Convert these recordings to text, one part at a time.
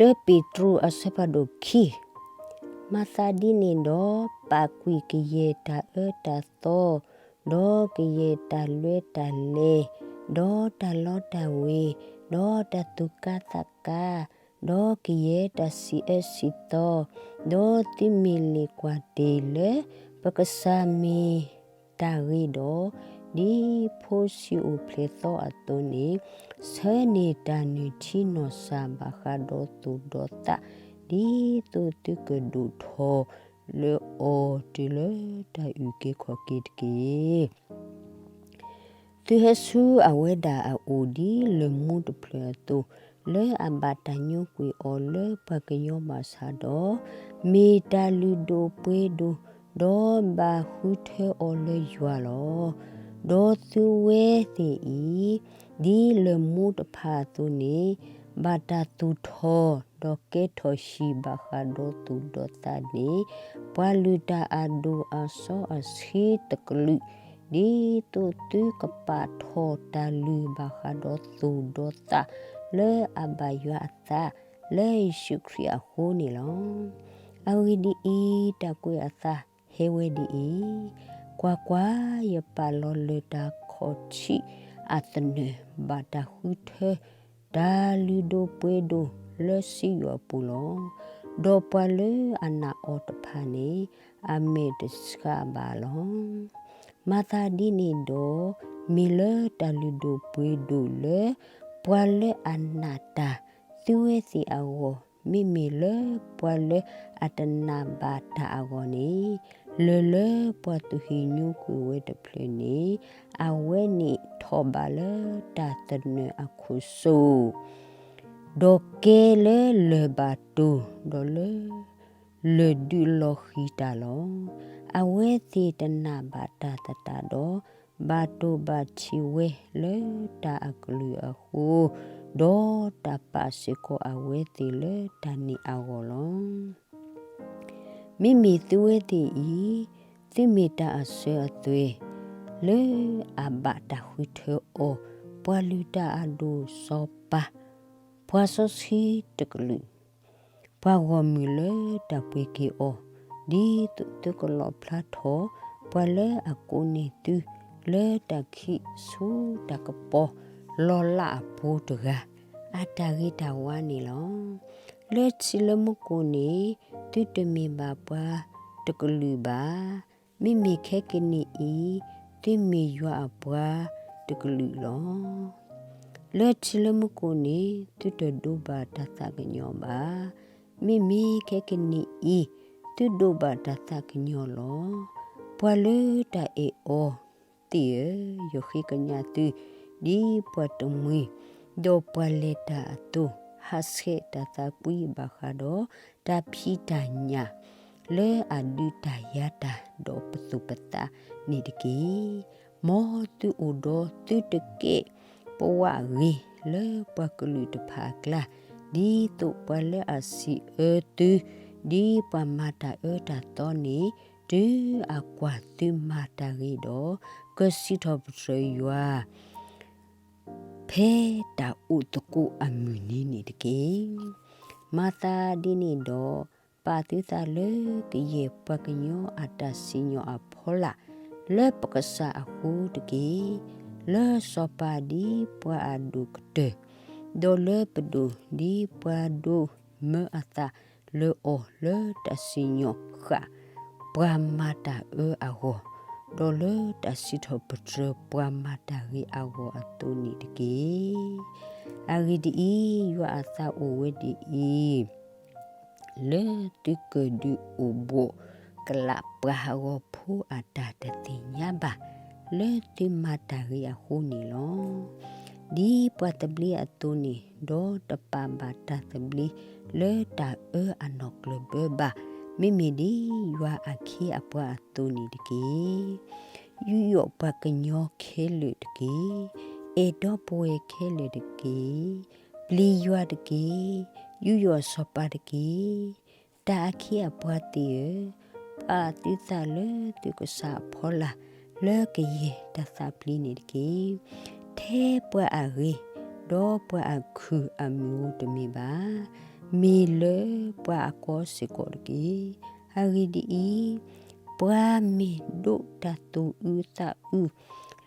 လၢပ့းတရူးအဆၢဖးဒိၣ်ခံ, မၤသးဒ်န့ၣ်ဒီး ပာ်ကွံာ်ကယဲၢ်တၢ်အၢတၢ်သီ, ဒီးကယဲၢ်တၢ်လွဲတၢ်လဲၤ, ဒီးတၢ်လီတၢ်ဝ့ၤ, ဒီးတၢ်သူၣ်ကါသးကါ, ဒီးကယဲၢ်တၢ်စံးအၢစံးသီ, ဒီးသုမ့ၢ်လ့ၣ်ကွၢ်တ့ၢ်လၢပကစၢ်မ့ၢ်တၢ်ဂ့ၤဒီး, ဒ်ဖိဆံးအိၣ်ဖျဲၣ်သီအသိးန့ၣ်, ဆၢန့ၢ်တၢ်နုၢ်ထံနီၢ်စၢ်ဘၣ်ဃးဒီးသူၣ်ဒီးသး, ဒ်သိးသုကဒိၣ်ထီၣ်လၢအီၤတုၤလၢတၢ်အုၣ်က့ၤခီၣ်က့ၤတက့ၢ်. သုဟဲဆူအဝဲဒၣ်အအိၣ်ဒ်လၢၢ်မူတဖျၢၣ်အသိး, လၢအဘၣ်တၢ်ညိကွံာ်အီၤလၢပှၤကညီဘၣ်ဆၣ်ဒီး, မ့ၢ်တၢ်လုၢ်ဒိၣ်ပှ့ၤဒိၣ်, ဒီးဘၣ်ဃုထၢအီၤလၢယွၤလီၤ. ဒီးသုဝဲသ့ၣ်အံၤ, ဒ်လၢၢ်မူတဖၣ်အသိးန့ၣ်, ဘၣ်တၢ်သူၣ်ထီၣ်, ဒီးကဲထီၣ်ဟံၣ်ဘၣ်ဃးဒီးသူၣ်ဒီးသးန့ၣ်, ပှၤလုၢ်တၢ်အဒိၣ်အစီအဆှံတကလုာ်, ဒ်သိးသုကပာ်ထီၣ်တၢ်လုၢ်ဘၣ်ဃးဒီးသူၣ်ဒီးသး, လၢအဘၣ်ယွၤအသး, လၢယ့ၣ်ၡူးခရံာ်အဃိန့ၣ်လီၤ. အဂ့ၢ်ဒ်အံၤ, တၢ်ကွဲးအသးဟဲဝဲဒ်အံၤ, ကွၢ်ကွၢ်, ယပာ်လီၤလၢၢ်တၢ်ခီၣ်ထံးအသနၢၣ်, ဘၣ်တၢ်ဃုထၢ, တၢ်လုၢ်ဒိၣ်ပှ့ၤဒိၣ်လၢစံယိၣ်အပူၤလီၤ. ဒီးပှၤလၢအနာ်အီၤတဖၣ်န့ၣ်, အမဲာ်တဆှးဘၣ်လီၤ. မၤသးဒ်န့ၣ်ဒီး, မ့ၢ်လၢတၢ်လုၢ်ဒိၣ်ပှ့ၤဒိၣ်လၢ ပှၤလၢအနာ်တၢ်သုဝဲသ့ၣ်အဂီၢ်, မ့မ့ၢ်လၢပှၤလၢအတနာ်ဘၣ်တၢ်အဂီၢ်န့ၣ်, လၢၢ်လၢပှၤသူၣ်ဟံၣ်ညိကွံာ်ဝဲတဖျၢၣ်န့ၣ်, အဝဲန့ၣ်ထီၣ်ဘၣ်လၢတၢ်သနၢၣ်အခိၣ်စိၤ, ဒီးကဲလၢလၢၢ်ဘၣ်တိၢ်, ဒီးလၢ လၢၢ်ဒုးလီၤဃံၤတၢ်လီၤ. အဝဲသ့ၣ်တနာ်ဘၣ်တၢ်သတးဒီး, ဘၣ်တိၢ်ဘၣ်ထံးဝဲလၢတၢ်အကလုာ်အဃိ, ဒီးတၢ်ပာ်စ့ၢ်ကီးအဝဲသ့ၣ်လၢတၢ်န့ၣ်အဂီၢ်လီၤ. မ့မ့ၢ်သုဝဲသ့ၣ်အံၤ, သုမ့ၢ်တၢ်အစၢၤအသွဲၣ်, လၢအဘၣ်တၢ်ဃုထၢအီၤ, ပှၤလုၢ်တၢ်အဒိၣ်စီၤပၤ, ပှၤစီဆှံတကလုာ်, ပှၤဂီၢ်မုၢ်လၢတၢ်ပှ့ၤက့ၤအီၤ, ဒ်သိးသုကလီၣ်ဖျါထီၣ်, ပှၤလၢအကိးန့ၢ်သု, လၢတၢ်ခံးဆူတၢ်ကပီၤလီၤလးအပူၤတဂၤ, အတၢ်ဂ့ၤတၢ်ဝါန့ၣ်လီၤ. လၢထံလၢမူကိၣ်န့ၣ်, သုတမ့ၢ်ဘၣ်ပှၤတကလုာ်ဘၣ်. မ့မ့ၢ်ခဲကနံၣ်အံၤ, သုမ့ၢ်ယွၤအပှၤတကလုာ်လီၤ. လၢထံလၢမူကိၣ်န့ၣ်, သုတဒိးဘၣ်တၢ်သးကညီၤဘၣ်. မ့မ့ၢ်ခဲကနံၣ်အံၤ, သုဒိးဘၣ်တၢ်သးကညီၤလီၤ. ပှၤလၢတၢ်အဲၣ်အီၤသ့ၣ်ဧၢ, ယဃ့ကညးသု, ဒ်ပှၤတမှံၤ, ဒီးပှၤလဲၤတၢ်အသိး, ဟးဆှဲးတၢ်သးကွံဘၣ်ဃးဒီး, တၢ်ဖံးတၢ်ညၣ်, လၢအဒုးတၢ်ယၤတၢ်, ဒီးပသူၣ်ပသးန့ၣ်တက့ၢ်. မ်သုအိၣ်ဒီးသုတကဲးပဝးဂ့ၤလၢပှၤကလုာ်တဖၣ်အကျါ, ဒ်သိးပှၤလၢအစံးအၢသု, ဒ်ပှၤမၤတၢ်အၢတၢ်သီန့ၣ်, တုၤအကွၢ်သုမၤတၢ်ဂ့ၤဒီး, ကစံးထီၣ်ပတြၢၤယွၤ ဖဲတၢ်အိၣ်သကိးအမုၢ်နံၤန့ၣ်တက့ၢ်. မၤသးဒ်န့ၣ်ဒီး, ပာ်သုသးလၢကယဲၢ်ပှၤကညီအတၢ်စံၣ်ညီၣ်အဖီလာ်, လၢပကစၢ်အဃိတက့ၢ်. လၢစီၤပၤဒ်ပှၤအဒိၣ်ကတၢၢ်, ဒီးလၢပဒိၣ်ဒ်ပှၤဒိးမၢအသးလၢအီၤလၢတၢ်စံၣ်ညီၣ်ဃာ်ပှၤမၤတၢ်အၢအဂီၢ်, ဒီးလၢတၢ်စံးထီၣ်ပတြၢၤပှၤမၤတၢ်ဂ့ၤအဂီၢ်အသိးန့ၣ်တက့ၢ်. အဂ့ၢ်ဒ်အံၤ, ယွၤအသးအိၣ်ဝဲဒ်အံၤ, လၢသုကဒုးအိၣ်ဘှီၣ်ကလးပှၤဟးဂီၤဖိအတၢ်တသ့ၣ်ညါဘၣ်, လၢသုမၤတၢ်ဂ့ၤအဃိန့ၣ်လီၤ. ဒ်ပှၤသဘျ့အသိးန့ၣ်, ဒီးတပာ်ဘၣ်တၢ်သဘျ့လၢတၢ်အၢအနီၢ်ကျၢၢ်ဘၢဘၣ်, မ့မ့ၢ်ဒ်ယွၤအခ့အပှၤအသိးန့ၣ်တက့ၢ်. ယူးယီၣ်ပှၤကညီခဲလၢာ်တက့ၢ်. အဲၣ်ဒိးပဝဲခဲလၢာ်တက့ၢ်. ပျံၤယွၤတက့ၢ်. ယူးယီၣ်စီၤပၤတက့ၢ်. တၢ်အခ့အပှၤသ့ၣ်ဧၢ, ပာ်သုသးလၢသုကစၢ်အဖီလာ်, လၢကယဲၢ်တၢ်သးဖျံးန့ၣ်တက့ၢ်. ထဲပှၤအဂ့ၤ, ဒီးပှၤအခုၣ်အမုၢ်ဧိၤတမ့ၢ်ဘၣ်. မ့ၢ်လၢပှၤအကီစ့ၢ်ကီးတက့ၢ်. အဂ့ၢ်ဒ်အံၤ, ပှၤမ့ၢ်ဒိးတၢ်သူၣ်အုးသးအုး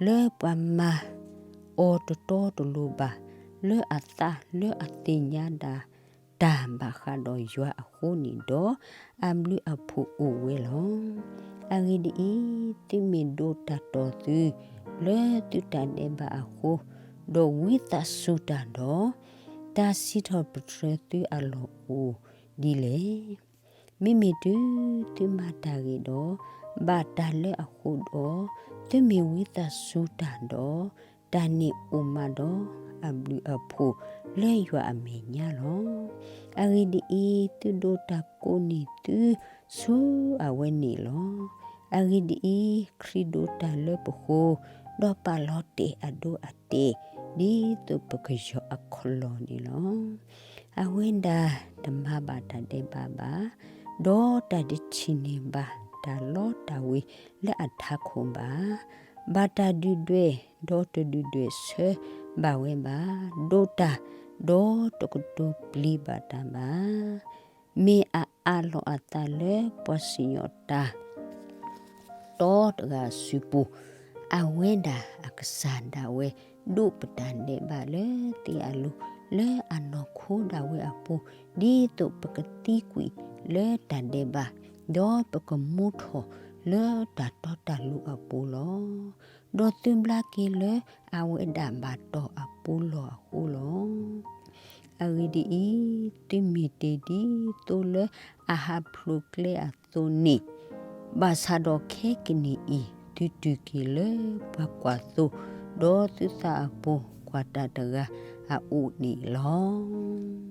လၢပှၤမၤအီၤတတီတလိၤဘၣ်, လၢအသးလၢအသ့ၣ်ညါဒၣ်တၢ်ဘၣ်ဃးဒီးယွၤအဃိန့ၣ်ဒီး, အဘျုးအဖှိၣ်အိၣ်ဝဲလီၤ. အဂ့ၢ်ဒ်အံၤ, သုမ့ၢ်ဒိးတၢ်တီၢ်သု လၢသုတၢ်ဒဲးဘးအဃိ, ဒီးဝံသးစူၤတၢ်ဒီး, တၢ်စံးထီၣ်ပတြၢၤသုအလီၢ်အိၣ်ဒ်လဲၣ်. မ့မ့ၢ်တုၤသုမၤတၢ်ဂ့ၤဒီး ဘၣ်တၢ်လၢအဃိဒီး, သုမ့ၢ်ဝံသးစူၤတၢ်ဒီး, တၢ်န့ၣ်အိၣ်မးဒီးအဘျုးအဖှိၣ်လၢယွၤအမဲာ်ညါလီၤ. အဂ့ၢ်ဒ်အံၤ, သုဒိးတၢ်ကိးန့ၢ်သု ဆူအဝဲန့ၣ်လီၤ. အဂ့ၢ်ဒ်အံၤ, ခရံာ်ဒိးတၢ်လၢပဃိ, ဒီးပာ်လီၤတဲာ်အဒိအတဲာ်, ဒ်သိးပကယီၤအခီၣ်လီၢ်န့ၣ်လီၤ. အဝဲဒၣ်တမၤဘၣ်တၢ်ဒဲးဘးဘၣ်, ဒီးတၢ်တထံၣ်န့ၢ်ဘၣ်တၢ်လီတၢ်ဝ့ၤလၢအထးခိၣ်ဘၣ်. ဘၣ်တၢ်ဒုၣ်ဒွဲၣ်, ဒီးတဒုၣ်ဒွဲၣ်ဆၢဘၣ်ဝဲဘၣ်. ဒိးတၢ်, ဒီးတကတိၤပျံၤဘၣ်တၢ်ဘၣ်. မ့ၢ်အအးလီၤအသးလၢပှၤစံၣ်ညီၣ်တၢ် တီတဂၤအစုပူၤ, အဝဲဒၣ်အကစၢ်ဒၣ်ဝဲ ဒိးပတၢ်ဒဲးဘးလၢသ့ၣ်အလိၤ လၢအနီၢ်ခိဒၣ်ဝဲအပူၤ, ဒ်သိးပကသံကွံာ်လၢတၢ်ဒဲးဘး, ဒီးပကမူထီၣ်လၢတၢ်တီတၢ်လိၤအပူၤလီၤ. ဒီးသုဘျါက့ၤလၢအဝဲဒၣ်ဘၣ်တီၢ်အပူၤလီၢ်အဃိလီၤ. အဂ့ၢ်ဒ်အံၤ, သုမ့ၢ်တ့ၢ်ဒ်သိးလၢအဟးဖျိးကျဲအသိးန့ၣ်, ဘၣ်ဆၣ်ဒီးခဲကနံၣ်အံၤ သုတုၤက့ၤလၢပှၤကွၢ်သိ, ဒီးသုသးအပူၤကွၢ်တၢ်တဂၤအအိၣ်န့ၣ်လီၤ.